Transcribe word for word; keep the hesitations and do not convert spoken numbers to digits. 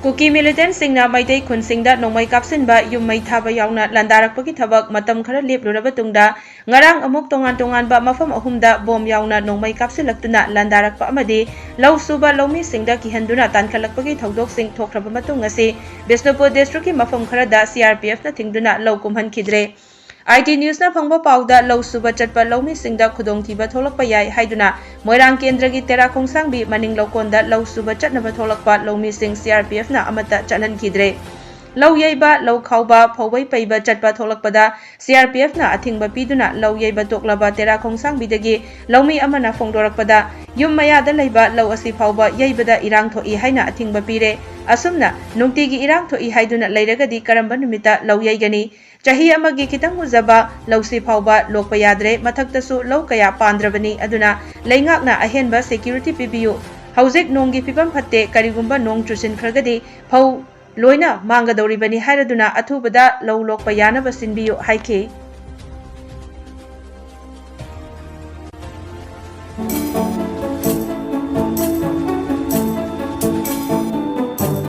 ꯀꯨꯀꯤ ꯃꯤꯂꯤꯇꯦꯟꯠꯁꯤꯡꯅ ꯃꯩꯇꯩ ꯈꯨꯟꯁꯤꯡꯗ ꯅꯣꯡꯃꯩ ꯀꯥꯞꯁꯤꯟꯕ, ꯌꯨꯝ ꯃꯩ ꯊꯥꯕ ꯌꯥꯎꯅ ꯂꯥꯟꯗꯥꯔꯛꯄꯒꯤ ꯊꯕꯛ ꯃꯇꯝ ꯈꯔ ꯂꯦꯞꯂꯨꯔꯕ ꯇꯨꯡꯗ, ꯉꯔꯥꯡ ꯑꯃꯨꯛ ꯇꯣꯉꯥꯟ ꯇꯣꯉꯥꯟꯕ ꯃꯐꯝ ꯑꯍꯨꯝꯗ ꯕꯣꯝ ꯌꯥꯎꯅ ꯅꯣꯡꯃꯩ ꯀꯥꯞꯁꯤꯜꯂꯛꯇꯨꯅ ꯂꯥꯟꯗꯥꯔꯛꯄ ꯑꯃꯗꯤ ꯂꯧ ꯁꯨꯕ ꯂꯧꯃꯤꯁꯤꯡꯗ ꯀꯤꯍꯟꯗꯨꯅ ꯇꯥꯟꯈꯠꯂꯛꯄꯒꯤ ꯊꯧꯗꯣꯛꯁꯤꯡ ꯊꯣꯛꯈ꯭ꯔꯕ ꯃꯇꯨꯡ, ꯉꯁꯤ ꯕꯤꯁꯅꯨꯄꯨꯔ ꯗꯤꯁꯇ꯭ꯔꯤꯛꯀꯤ ꯃꯐꯝ ꯈꯔꯗ ꯁꯤ ꯑꯥꯔ ꯄꯤ ꯑꯦꯐꯅ ꯊꯤꯡꯗꯨꯅ ꯂꯧ ꯀꯨꯝꯍꯟꯈꯤꯗ꯭ꯔꯦ꯫ ꯑꯥꯏ ꯇꯤ ꯅ꯭ꯌꯨꯁꯅ ꯐꯪꯕ ꯄꯥꯎꯗ, ꯂꯧ ꯁꯨꯕ ꯆꯠꯄ ꯂꯧꯃꯤꯁꯤꯡꯗ ꯈꯨꯗꯣꯡꯊꯤꯕ ꯊꯣꯛꯂꯛꯄ ꯌꯥꯏ ꯍꯥꯏꯗꯨꯅ ꯃꯣꯏꯔꯥꯡ ꯀꯦꯟꯗ꯭ꯔꯒꯤ ꯇꯦꯔꯥ ꯈꯣꯡꯁꯥꯡꯕꯤ ꯃꯅꯤꯡ ꯂꯧꯀꯣꯟꯗ ꯂꯧ ꯁꯨꯕ ꯆꯠꯅꯕ ꯊꯣꯛꯂꯛꯄ ꯂꯧꯃꯤꯁꯤꯡ ꯁꯤ ꯑꯥꯔ ꯄꯤ ꯑꯦꯐꯅ ꯑꯃꯠꯇ ꯆꯠꯍꯟꯈꯤꯗ꯭ꯔꯦ꯫ ꯂꯧ ꯌꯩꯕ, ꯂꯧ ꯈꯥꯎꯕ, ꯐꯧꯕꯩ ꯄꯩꯕ ꯆꯠꯄ ꯊꯣꯛꯂꯛꯄꯗ ꯁꯤ ꯑꯥꯔ ꯄꯤ ꯑꯦꯐꯅ ꯑꯊꯤꯡꯕ ꯄꯤꯗꯨꯅ ꯂꯧ ꯌꯩꯕ ꯇꯣꯛꯂꯕ ꯇꯦꯔꯥ ꯈꯣꯡꯁꯥꯡꯕꯤꯗꯒꯤ ꯂꯧꯃꯤ ꯑꯃꯅ ꯐꯣꯡꯗꯣꯔꯛꯄꯗ, ꯌꯨꯝ ꯃꯌꯥꯗ ꯂꯩꯕ ꯂꯧ ꯑꯁꯤ ꯐꯥꯎꯕ ꯌꯩꯕꯗ ꯏꯔꯥꯡ ꯊꯣꯛꯏ ꯍꯥꯏꯅ ꯑꯊꯤꯡꯕ ꯄꯤꯔꯦ꯫ ꯑꯁꯨꯝꯅ ꯅꯨꯡꯇꯤꯒꯤ ꯏꯔꯥꯡ ꯊꯣꯛꯏ ꯍꯥꯏꯗꯨꯅ ꯂꯩꯔꯒꯗꯤ ꯀꯔꯝꯕ ꯅꯨꯃꯤꯠꯇ ꯂꯧ ꯌꯩꯒꯅꯤ? ꯆꯍꯤ ꯑꯃꯒꯤ ꯈꯤꯇꯪ ꯎꯖꯕ ꯂꯧꯁꯤ ꯐꯥꯎꯕ ꯂꯣꯛꯄ ꯌꯥꯗ꯭ꯔꯦ꯫ ꯃꯊꯛꯇꯁꯨ ꯂꯧ ꯀꯌꯥ ꯄꯥꯟꯗ꯭ꯔꯕꯅꯤ꯫ ꯑꯗꯨꯅ ꯂꯩꯉꯥꯛꯅ ꯑꯍꯦꯟꯕ ꯁꯦꯀ꯭ꯌꯨꯔꯤꯇꯤ ꯄꯤꯕꯤꯌꯨ꯫ ꯍꯧꯖꯤꯛ ꯅꯣꯡꯒꯤ ꯐꯤꯕꯝ ꯐꯠꯇꯦ꯫ ꯀꯔꯤꯒꯨꯝꯕ ꯅꯣꯡ ꯆꯨꯁꯤꯟꯈ꯭ꯔꯒꯗꯤ ꯐꯧ ꯂꯣꯏꯅ ꯃꯥꯡꯒꯗꯧꯔꯤꯕꯅꯤ ꯍꯥꯏꯔꯗꯨꯅ ꯑꯊꯨꯕꯗ ꯂꯧ ꯂꯣꯛꯄ ꯌꯥꯅꯕ ꯁꯤꯟꯕꯤꯌꯨ ꯍꯥꯏꯈꯤ꯫